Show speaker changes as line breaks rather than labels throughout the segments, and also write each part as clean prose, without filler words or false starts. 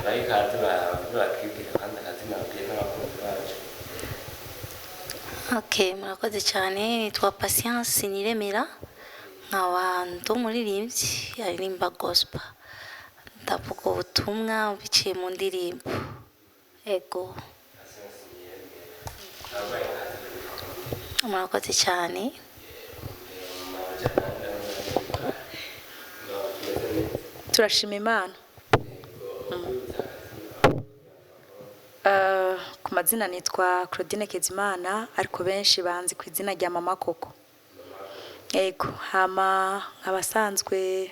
Tubahe ikaze, batwibwire kandi akazina, babwiye n'abakunzi bacu.
Okay, murakoze cyane. Nitwa Patience Niremera, nkaba ndi umuririmbyi aririmba gospel, ndavuga ubutumwa biciye mu ndirimbo, ego.
Patience Niremera, turabaye ikaze kuri Facom.
Murakoze cyane.
Mama Jananda, tumeze neza.
Turashima Imana.
Yego.
Ku mazina nitwa Claudine Kezimana, ariko benshi banzi ku izina rya Mama Koko. Yego, hama nkabasanzwe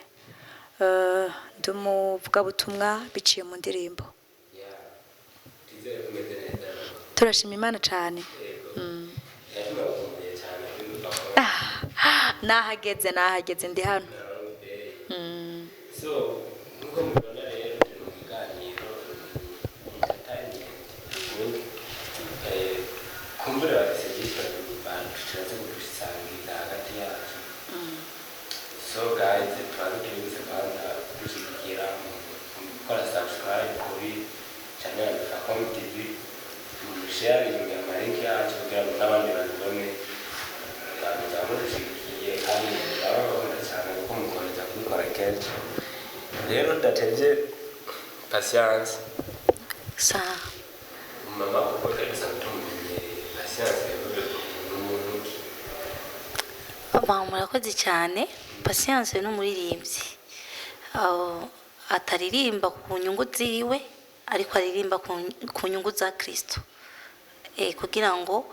ndi umuvugabutumwa biciye mu ndirimbo.
Twizere ko umeze neza.
Turashima Imana cyane.
Yego, tunabakumbuye cyane kuri Facom.
Nahageze, nahageze, ndi hano.
So nkuko mubibona rero, turi mu kiganiro entertainment. Kumbure bafise byinshi bashatse kudusangiza hagati yacu. So guys, tubanze tubibutse kwanza gushyigikira mu gukora subscribe kuri channel ya Facom TV, mu sharing ama link yacu kugira ngo n'abandi babibone. Muzaba mudushigikiye kandi ndabakunda cyane kuko mukomeza kubikora kenshi. Rero ndatevye, Patience,
Sa.
Mama, kuko twari dusanzwe tumumenyereye, Patience yavuze ni umuntu ki?
Ba, murakoze cyane. Patience ni umuririmbyi. Aho ataririmba ku nyungu ziwe, ariko aririmba ku nyungu za Kristo, kugira ngo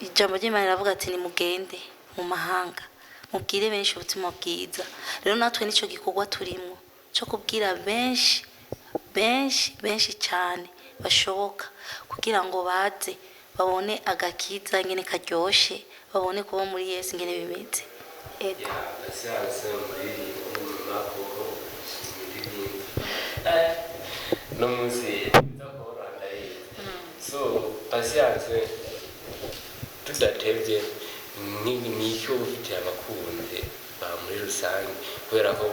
ijambo ry'Imana riravuga ati: "Nimugende mu mahanga, mubwire benshi ubutumwa bwiza." Rero natwe nicyo gikorwa turimo cyo kubwira benshi, benshi, benshi cyane bashoboka, kugira ngo baze babone agakiza ngene karyoshe, babone kuba muri Yesu ngene bimeze. Ego.
Ya, Patience umuririmbyi, mama kuko umuririmbyi no munsi nza koroha, ndayizi. So Patience, tudatevye, ni icyo ufitiye abakunzi ba muri rusange, kubera ko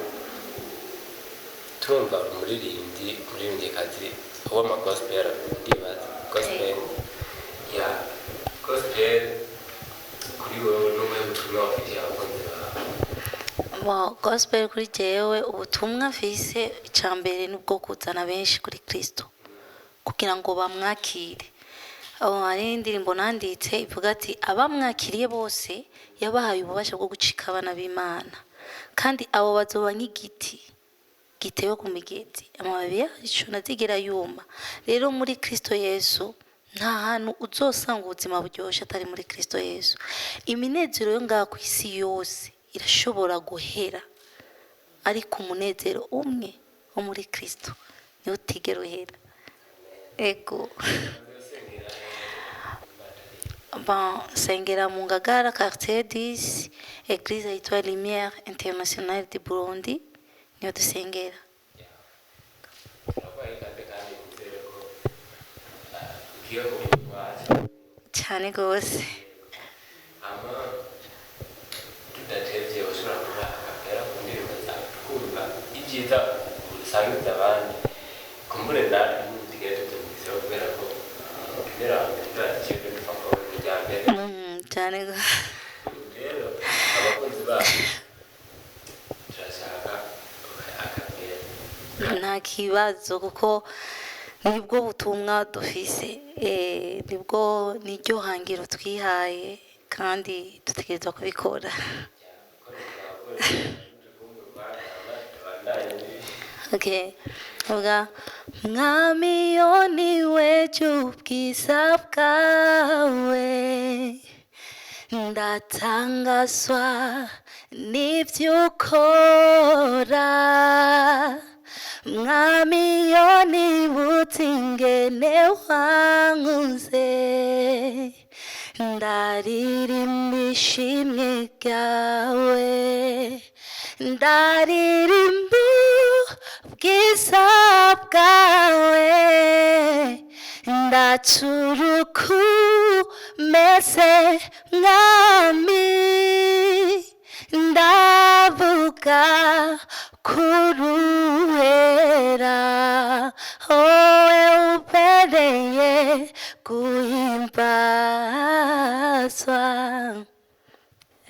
turumva uri umuririmbyi, umuririmbyikazi w'amagospel, ndibaza gospel. Ya, gospel kuri wewe n'ubuhe butumwa ufitiye abakunzi bawe?
Bon, gospel kuri jewe, ubutumwa mfise, icya mbere ni ubwo kuzana benshi kuri Kristo kugira ngo bamwakire. Aho hari indirimbo nanditse ivuga ati: "Abamwakiriye bose yabahaye ububasha bwo gucika abana b'Imana, kandi abo bazoba nk'igiti gitewe ku migezi, amababi yacu ntazigera yuma." Rero muri Kristo Yesu nta hantu uzosanga ubuzima buryoshye atari muri Kristo Yesu. Iminezero yo ngaha ku isi yose irashobora guhera, ariko umunezero umwe wo muri Kristo niwo utigera uhera. Ego. Bon, nsengera mu Ngagara, quartier 10, église yitwa Lumière Internationale du Burundi, niyo dusengera.
Turaguhaye ikaze kandi nizere ko ugiye kuba wacu.
Cyane rwose.
Ama tudatevye, ushobora kuba a cappella ku ndirimbo zawe, twumva ibyiza usangiza abandi. Kumbure natwe tugiye tubyumviseho, kubera ko umupira wa mbere turaciye dupfa ko ni irya mbere.
Cyane rwose.
Rero abakunzi bacu turashaka a cappella.
Nta kibazo, kuko nibwo butumwa dufise, nibwo niryo hangiro twihaye kandi dutegerezwa kubikora. Okay. Vuga: "Mwami, yo niwe ubwiza bwawe, ndatangazwa n'ibyo ukora. Mwami, yo nibutse ingene wankuze, ndaririmba ishimwe ryawe, ndaririmba ubwiza bwawe, ndacuruku mese. Mwami, ndavuga kuruhera."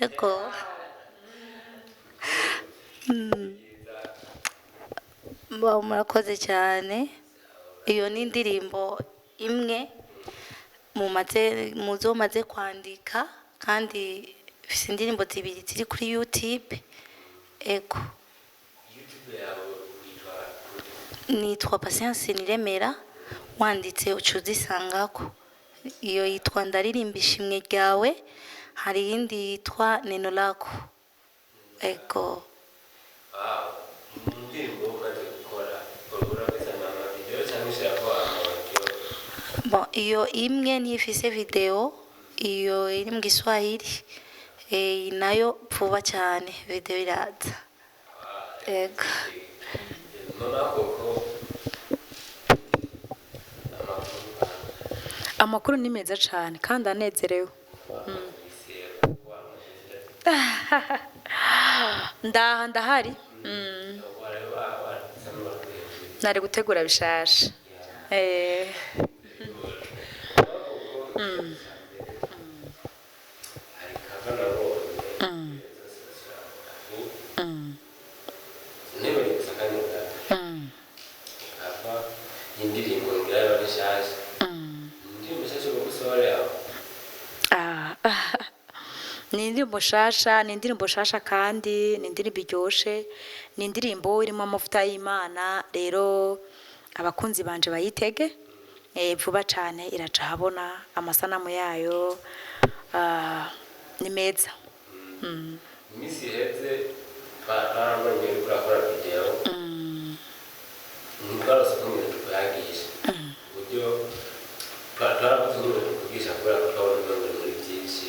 Ego. Ba, murakoze cyane. Iyo ni indirimbo imwe mumaze muzo maze kwandika, kandi mfise indirimbo zibiri ziri kuri YouTube. Ego.
YouTube yawe witwa?
Nitwa Patience Niremera, wanditse uca uzisangako. Iyo yitwa Ndaririmba Ishimwe Ryawe, hari iyindi yitwa Neno Lako. Ego.
Wow, mu ndirimbo umaze gukora urafise ama video cyangwa ushirako ama audio?
Bon, iyo imwe ntifise video, iyo iri mu Giswahili. Nayo vuba cyane video iraza. Ego.
Mama Koko, amakuru?
Amakuru ni meza cyane kandi anezerewe.
Wamwise wamwise?
Ndaha ndahari.
Wari wasa n'uwaguhejuru.
Nari gutegura bishasha.
Hari cover nabonye ntibari gusa akanya gato, cover y'indirimbo ngira yaba ari nshasha, indirimbo nshasha uba gusohora yawe.
Ah, ni indirimbo nshasha, ni indirimbo nshasha kandi ni indirimbo iryoshe, ni indirimbo irimo amavuta y'Imana. Rero abakunzi banje bayitege vuba cane iraca habona amasanamu yayo, ni meza.
Iminsi iheze twarabonye uriko urakora video, ntitwarose ukungene tukuyagisha uburyo twarabuze ukungene tukugisha kubera ko twabona umengo ni muri byinshi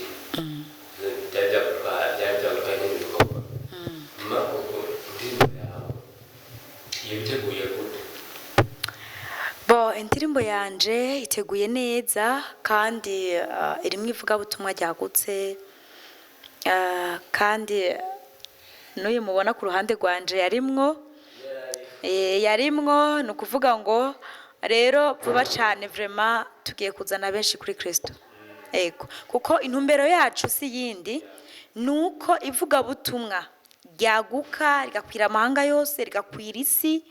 byari byagutwaye, byari byagutwaye n'ibikorwa. Nyuma ubwo indirimbo yawe iyo iteguye gute?
Bo, indirimbo yanje iteguye neza kandi irimwo ivugabutumwa ryagutse, kandi n'uyu mubona ku ruhande rwanje yarimwo, yarimwo. Ni ukuvuga ngo rero vuba cane vraiment tugiye kuzana benshi kuri Kristo. Ego, kuko intumbero yacu si yindi, ni uko ivugabutumwa ryaguka rigakwira amahanga yose, rigakwira isi,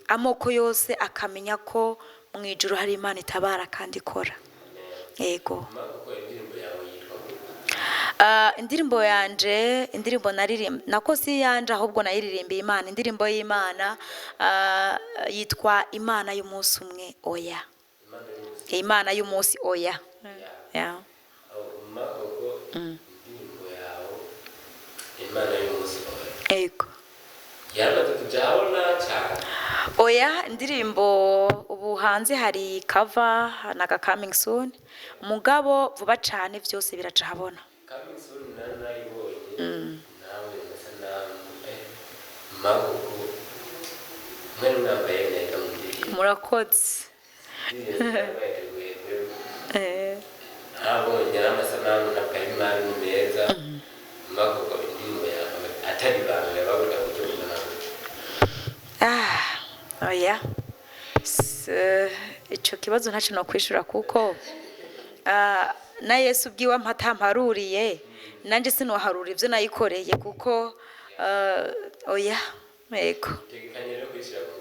amoko yose akamenya ko mu ijuru hari Imana itabara kandi ikora. Ego.
Nyuma kuko indirimbo yawe yitwa gute?
Indirimbo yanje, indirimbo naririmba nako si yanje ahubwo nayiririmbiye Imana, indirimbo y'Imana yitwa Imana y'Umunsi Umwe Oya.
Imana y'Umunsi?
Imana y'Umunsi Oya, yeah.
Nyuma kuko indirimbo yawe Imana y'Umunsi Oya
Ego.
yaramaze kuja ahabona cyane?
Oya, indirimbo ubu hanze hari cover na coming soon, mugabo vuba cane vyose biraca habona.
Coming soon nari nayibonye nawe amasanamu, maguku mwari mwambaye neza mu ndirimbo.
Murakoze.
Indirimbo yateguye pe.
Eh.
Nabonye n'amasanamu ntabwo ari mabi, ni meza. Maguku, indirimbo yawe atari ibanga bavuga buryo bungana gutya?
Ah, oya. Ico kibazo ntacyo nokwishura kuko na Yesu ubwiwe mpatamparuriye nanje sinoharura ivyo nayikoreye kuko oya, yego.
Utegekanye rero kuyishyira ku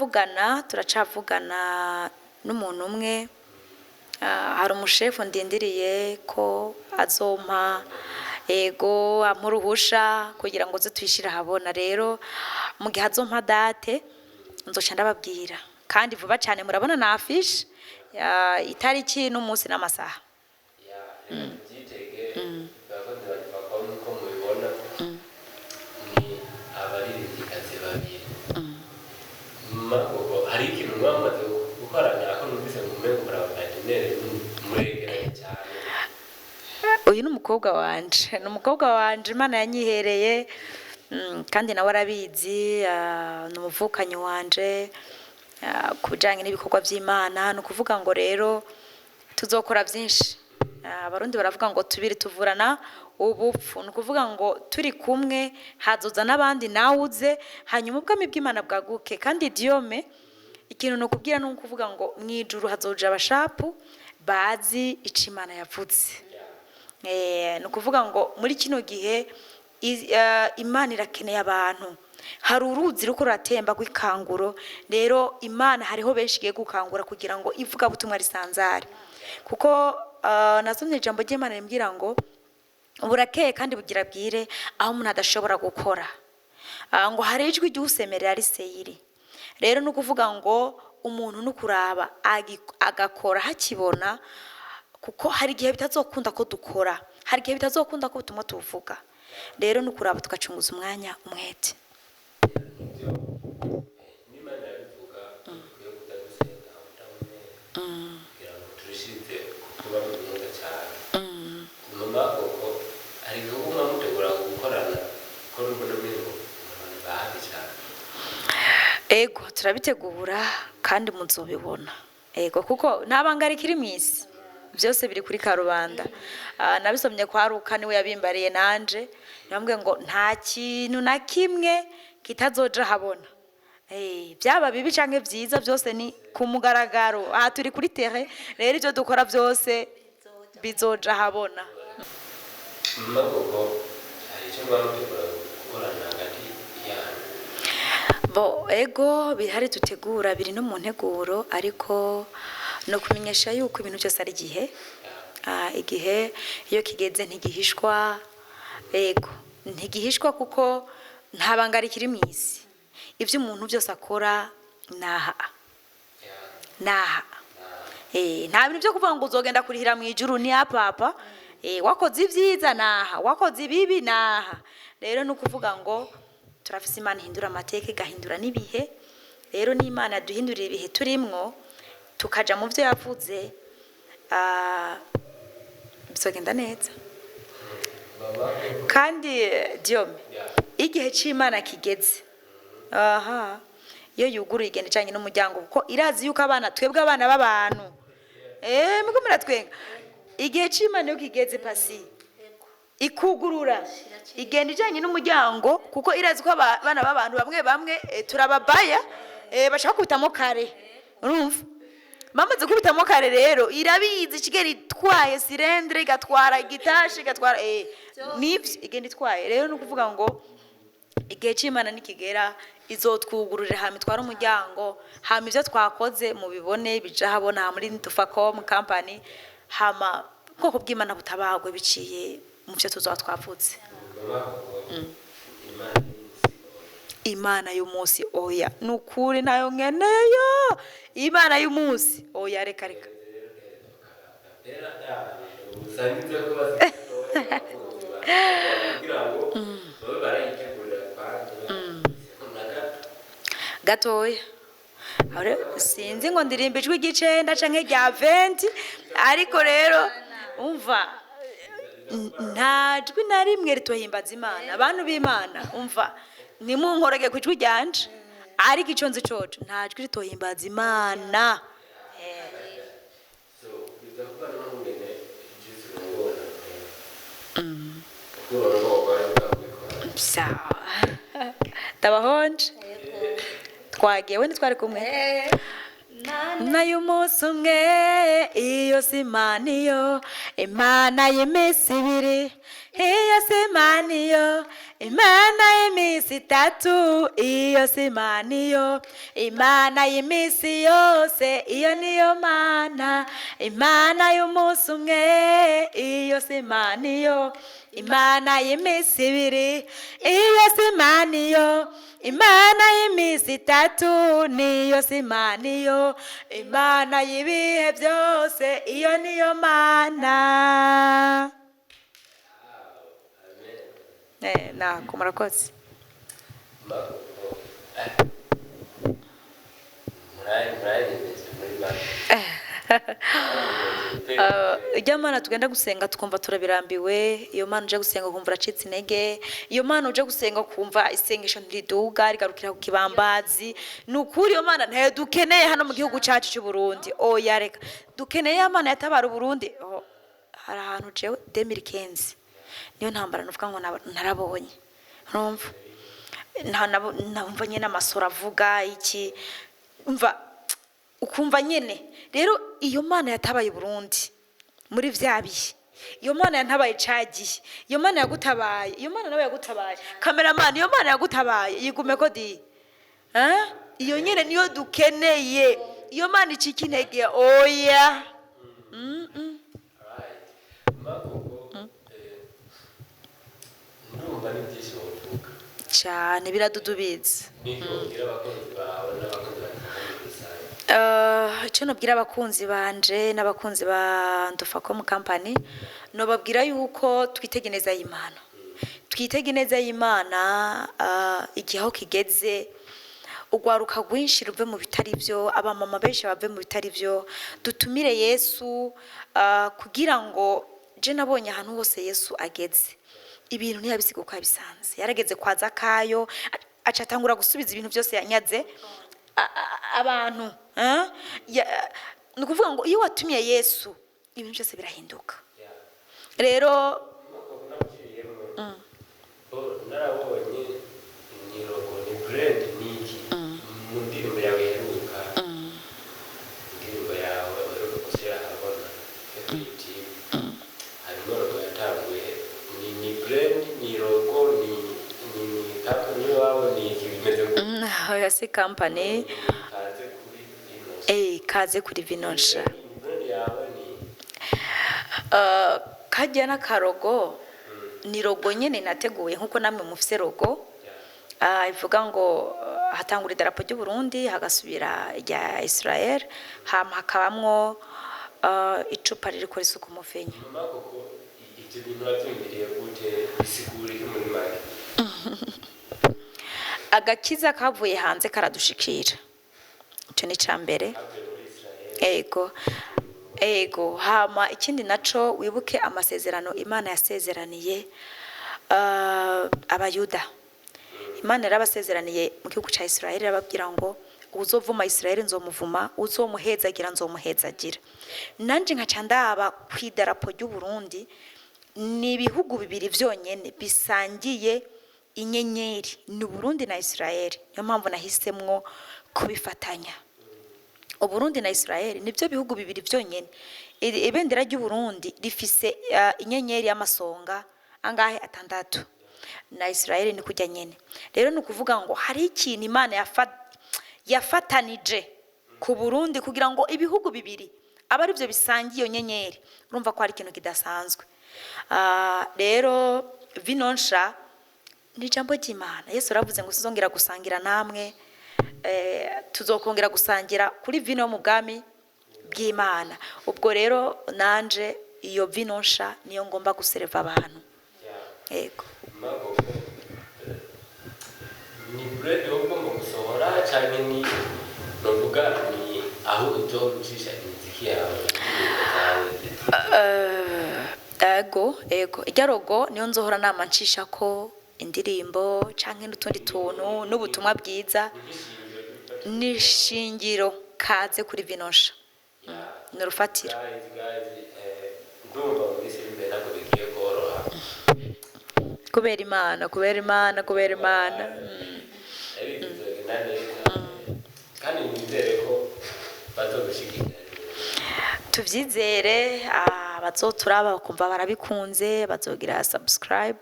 mugaragaro?
Turacavugana n'umuntu umwe. Hari umushefu ndindiriye ko azompa ego ampa uruhusha kugira ngo ze tuyishire ahabona. Rero mu gihe azompa date nzoca ndababwira, kandi vuba cyane murabona na affiche, itariki n'umunsi n'amasaha.
Ya, reka tubyitege. Abakozi banjye bakora nk'uko mubibona ni abaririmbyikazi babiri. Magogo, hari ikintu mwamaze gukorana ko numvise ngo umengo muri abapartenaire, muregeranye cyane?
Uyu ni umukobwa wanje, ni umukobwa wanje Imana yanyihereye, kandi nawe arabizi, ni umuvukanyi wanje ku bijanye n'ibikorwa by'Imana. Ni ukuvuga ngo rero tuzokora byinshi. Abarundi baravuga ngo tubiri tuvurana ubupfu. Ni ukuvuga ngo turi kumwe hazoza n'abandi, nawe uze, hanyuma ubwami bw'Imana bwaguke. Kandi Diome, ikintu nokubwira ni ukuvuga ngo mu ijuru hazoja abashapu bazi ico Imana yavuze. Ni ukuvuga ngo muri kino gihe Imana irakeneye abantu. Hari uruzi ruko ruratemba rw'ikanguro. Rero Imana hariho benshi igiye gukangura kugira ngo ivugabutumwa risanzare, kuko nasomye ijambo ry'Imana rimbwira ngo burakeye kandi bugira bwire aho umuntu adashobora gukora. Ngo hari ijwi ry'usemerera riseyiri. Rero ni ukuvuga ngo umuntu ni ukuraba agakora hakibona, kuko hari igihe bitazokunda ko dukora, hari igihe bitazokunda ko ubutumwa tubuvuga. Rero ni ukuraba tugacunguza umwanya umwete.
Nibyo, n'Imana irabivuga, dukwiye kuza gusenga udahumeka kugira ngo turushirize kuba mu myuga cyane. Mama Koko, hari ibihugu mutegura gukorana ko mbona umengo abantu bahabi cyane?
Ego, turabitegura kandi muzobibona. Ego, kuko nta banga rikiri mu isi, byose biri kuri karubanda. Nabisomye kwa Ruka, niwe yabimbariye nanje namubwiye ngo nta kintu na kimwe kitazoja habona. Byaba bibi canke vyiza, byose ni ku mugaragaro. Aha turi kuri terre, rero ivyo dukora byose bizoja habona.
Mama Koko, hari icyo muba mutegura gukorana hagati yanyu?
Bo, ego, bihari tutegura, biri no mu nteguro, ariko no kumenyesha yuko ibintu byose ari igihe. Igihe iyo kigeze ntigihishwa. Ego, ntigihishwa, kuko nta banga rikiri mu isi. Ibyo umuntu byose akora naha naha. Nta bintu byo kuvuga ngo uzogenda kurihira mu ijuru, ni apapa. Wakoze ibyiza naha, wakoze ibibi naha. Rero ni ukuvuga ngo turafise Imana ihindura amateka, igahindura n'ibihe. Rero n'Imana yaduhindurira ibihe turimwo, tukaja mu byo yavuze, bizogenda neza.
Mama Koko.
Kandi Diome, igihe c'Imana kigeze, aha iyo yuguruye igenda icanye n'umuryango, kuko irazi yuko abana, twebwe abana b'abantu, muko muratwenga. Igihe c'Imana iyo kigeze, pasi ikugurura igenda ijanye n'umuryango, kuko irazi ko abana b'abantu bamwe bamwe, turababaya, bashaka kubitamo kare. Urumva bamaze kubitamo kare, rero irabizi, ikigera itwaye cylindre, igatwara igitashe, igatwara nivyo igenda itwaye. Rero ni ukuvuga ngo igihe c'Imana nikigera izotwugururira, hama itware umuryango, hama ivyo twakoze mubibone bija habona muri Tufacom Company, hama ubwoko bw'Imana butabagwe biciye mu vyo tuzoba twavutse.
Mama Koko, Imana y'umunsi?
Imana y'umunsi, oya, ni ukuri ntayo nkeneyo. Imana y'umunsi, oya, reka reka.
Usangize ko kugira ngo babe barayitegurira kwanza na gato.
Gatoya. Aho rero sinzi ngo ndirimba ijwi ry'icenda canke rya 20, ariko rero umva, nta jwi na rimwe ritohimbaza Imana. Abantu b'Imana, umva, ntimunkorege ku ijwi ryanje, ariko ico nzi coco, nta jwi ritohimbaza Imana.
So biza kuba n'umugene igize urungona kuko urungona bari bwabikora.
Sawa, ndabahonje, twagiye, we ntitwari kumwe. Nayo umunsi umwe, iyo si Imana iyo. Imana y'iminsi ibiri, iyo si Imana iyo. Imana y'iminsi itatu, iyo si Imana iyo. Imana y'iminsi yose, iyo niyo Mana. Imana y'umunsi umwe, iyo si Imana iyo. Imana y'iminsi ibiri, iyo si Imana iyo. Imana y'iminsi itatu, niyo si Imana iyo. Imana y'ibihe byose, iyo niyo Mana. Nako murakoze.
Mama Koko, murayemeje muri make.
Ijya Mana tugenda gusenga tukumva turabirambiwe, iyo Mana uje gusenga ukumva uracitse intege, iyo Mana uje gusenga ukumva isengesho ntiriduga, rigarukira ku kibambazi, ni ukuri iyo Mana ntayo dukeneye hano mu gihugu cyacu cy'u Burundi. Oya, reka, dukeneye ya Mana yatabara Uburundi. Oh, hari ahantu jewe 2015 niyo ntambara nuvuga ngo narabonye, urumva nta numva nyine amasoro avuga iki, umva ukumva nyene. Rero iyo Mana yatabaye Burundi muri vya bihe. Iyo Mana yantabaye cagiye, iyo Mana yagutabaye, iyo Mana nawe yagutabaye, cameraman, iyo Mana yagutabaye yigume ko di. Eh? Iyo nyene niyo dukeneye. Iyo Mana icika intege, oya.
Alright. Makoko, ndumva ni byinshi wovuga.
Cyane, biradudubiza.
Niki wobwira abakunzi bawe n'abakunzi ba Ndufacom muri rusange?
Icyo nabwira abakunzi banje n'abakunzi ba Ndufacom Company, nobabwira yuko twitege neza y'Imana, twitege neza y'Imana. Igihe aho kigeze, urwaruka rwinshi ruve mu bitari byo, abamama benshi bave mu bitari byo, dutumire Yesu, kugira ngo je nabonye ahantu hose Yesu ageze ibintu ntiyabisiga uko yabisanze. Yarageze kwa Zakayo, aca atangura gusubiza ibintu byose yanyaze abantu, eh? Ni ukuvuga ngo iyo watumiye Yesu ibintu byose birahinduka. Rero
Makoko, namuciriyemo. Bo, narabonye ni logo, ni brand, ni iki mu ndirimbo yawe iheruka, indirimbo yawe uheruka gushyira ahabona yo kuri YouTube, harimo logo yatanguye. Ni brand, ni logo, ni company iwawe, ni iki, bimeze gute?
Oya, si company.
Kaze kuri ino.
Eh, kaze kuri vinonsha.
Ni brand yawe, ni
Kajya n'akarogo, ni logo nyene nateguye nkuko namwe mufise logo. Ivuga ngo hatangura idarapo ry'u Burundi, hagasubira irya Israel, hama hakabamwo icupa ririko risuka umuvinyu.
Mama Koko, ibyo bintu wabyumviriye gute? Bisigura iki muri make?
Agakiza kavuye hanze karadushikira, ico ni ca mbere.
Kavuye muri Israel.
Ego. Hama ikindi naco, wibuke amasezerano Imana yasezeraniye Abayuda. Imana yarabasezeraniye mu gihugu ca Israel, irababwira ngo uzovuma Israel nzomuvuma, uzomuhezagira nzomuhezagira. Nanje nkaca ndaba kw'idarapo ry'u Burundi, ni ibihugu bibiri vyonyene bisangiye inyenyeri, ni Burundi na Israel. Niyo mpamvu nahisemwo kubifatanya. Uburundi na Israel nibyo bihugu bibiri byonyene. Ibendera ry'u Burundi rifise inyenyeri y'amasonga angahe? Atandatu. Na Israel ni kujya nyene. Rero ni ukuvuga ngo hari ikintu Imana yafatanije ku Burundi kugira ngo ibihugu bibiri aba ari byo bisangiye iyo nyenyeri. Urumva ko hari ikintu kidasanzwe. Rero vinonsha ni ijambo ry'Imana. Yesu yaravuze ngo sizongera gusangira namwe, tuzokongera gusangira kuri vino yo mu bwami bw'Imana. Ubwo rero nanje iyo vino nsha niyo ngomba gusereva abantu. Yego.
Makoko, ni brand yo ugomba gusohora cyangwa ni novuga ni aho uzocisha imiziki yawe, indirimbo zawe?
Ego, irya logo niyo nzohora nama ncisha ko indirimbo canke n'utundi tuntu n'ubutumwa bwiza. Ni shingiro, kaze kuri vinonsha, ni urufatiro.
Guys, ndumva mu minsi iri imbere ntabwo bigiye koroha.
Kubera Imana, kubera Imana, kubera Imana.
Ariko bizogenda neza kandi nizere ko bazogushyigikira.
Tuvyizere. Abazoturaba bakumva barabikunze bazogira subscribe,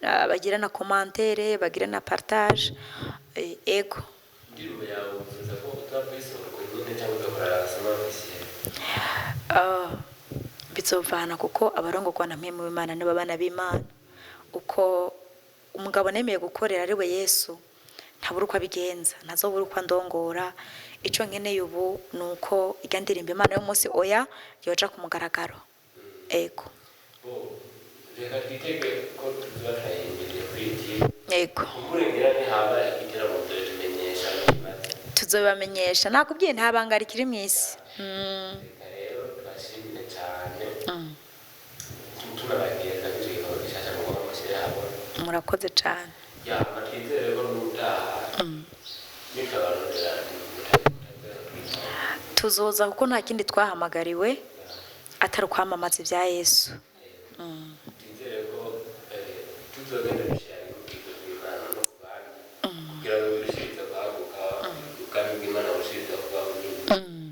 bagira na commentaire, bagira na partage. Ego.
Indirimbo yawe wifuza ko utaba kuyisohora uko nyine cyangwa ugakora lancement officiel?
Bizovana kuko abarongorwa na Mpwemu w'Imana nibo bana b'Imana. Uko umugabo nemeye gukorera ari we Yesu, ntabura uko abigenza, ntazobura uko andongora. Ico nkeneye ubu ni uko irya ndirimbo Imana y'umunsi oya yoja ku mugaragaro. Ego.
Bo, reka twitege ko tuzoba turayindiriye kuri TV.
Ego.
Umurengera ntihaba igiteramo, tumenyesha bimaze.
Tuzobibamenyesha, nakubwiye, nta banga rikiri mw'isi.
Reka rero tubashimire cyane, tunabageza ko icyo gikorwa gishasha mugomba mushyire hamwe.
Murakoze cane.
Yama twizere ko n'utaha nitabarondera.
Tuzoza kuko nta kindi twahamagariwe atari ukwamamaza ibya Yesu.
Twizere ko tuzogenda dushyira ubwigo bw'Imana no ku bandi kugira ngo birushirize kwaguka, ubwami bw'Imana burushirize kuba bunini,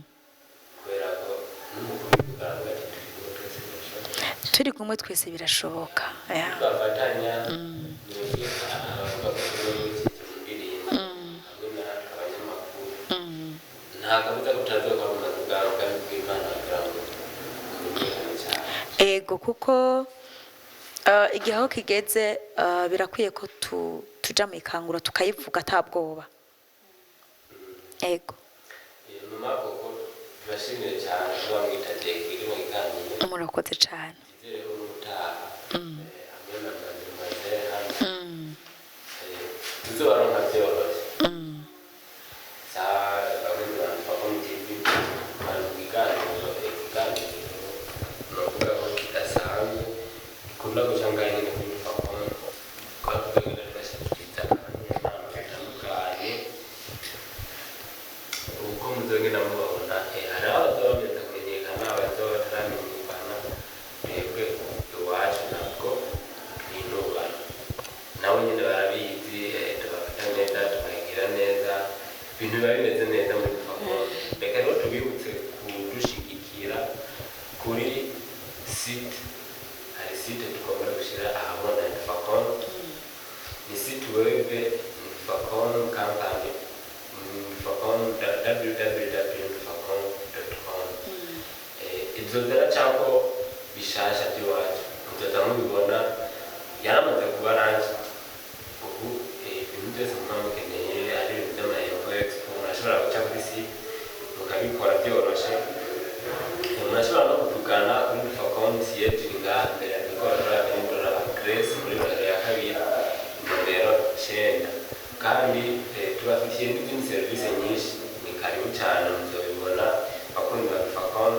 kubera ko n'umukuru w'igihugu aravuga ati turi kumwe twese turashoboye.
Turi kumwe twese birashoboka. Yeah.
Twafatanya mwebwe abavuga ko turi muri iki ndirimbo hamwe natwe abanyamakuru, nta kabuza ko tutazokwamamaza ubwawe bwami bw'Imana kugira ngo bumenyekane cyane.
Ego, kuko igihe aho kigeze, birakwiye ko tuja mu ikanguro tukayivuga ata bwoba. Ego.
Mama Koko, tubashimire cyane kuba mwitagiye kuri kiganiro.
Murakoze cyane.
Twizere ko n'ubutaha, hamwe na mademoiselle hano, tuzobaronka byoroshye. Sawa, bakunzi ba Facom TV, bari mu kiganiro, ikiganiro novuga ko kidasanzwe gikunda guca ngaho nyine kuri Facom, twaba tugenda tugashikiriza abanyempano batandukanye uko muzogenda mubabona. Hariho abazoba bamaze kumenyekana, abazoba bataramenyekana. Twebwe iwacu ntabwo twinubana, nabo nyine barabizi, tubafata neza, tubagira neza, ibintu biba bimeze neza muri Facom. Reka rero tubibutse kudushigikira kuri site. Hari site tugomba gushyira ahabona ya Facom, ni site web Facom company, Facom, www.facom.com. Ibyo ziracako bishasha by'iwacu, muzoza mubibona, yaramaze kuba ranje ubu. Ibintu byose muba mukeneye, ari ibintu by'ama expo, murashobora guca kuri site mukabikora byoroshe. Murashobora no kutugana kuri Facom siège iri ngaha imbere ya Mikoro Dorabindora Grace, muri rohero ya kabiri, nomero 9. Kandi tubafitiye n'izindi serivisi nyinshi. Ni karibu cyane, muzobibona bakunzi ba Facom.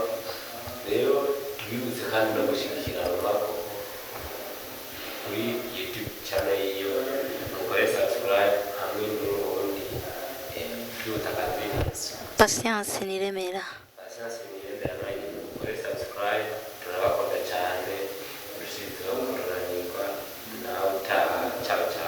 Rero tubibutse kandi no gushyigikira Mama Koko kuri YouTube channel yiwe, mukore subscribe, hamwe n'ubundi twibutsa akazi.
Patience Niremera.
Patience Niremera, nawe mukore subscribe. Turabakunda cyane, urushizeho kururanirwa. Nawe utaha. Ciao ciao.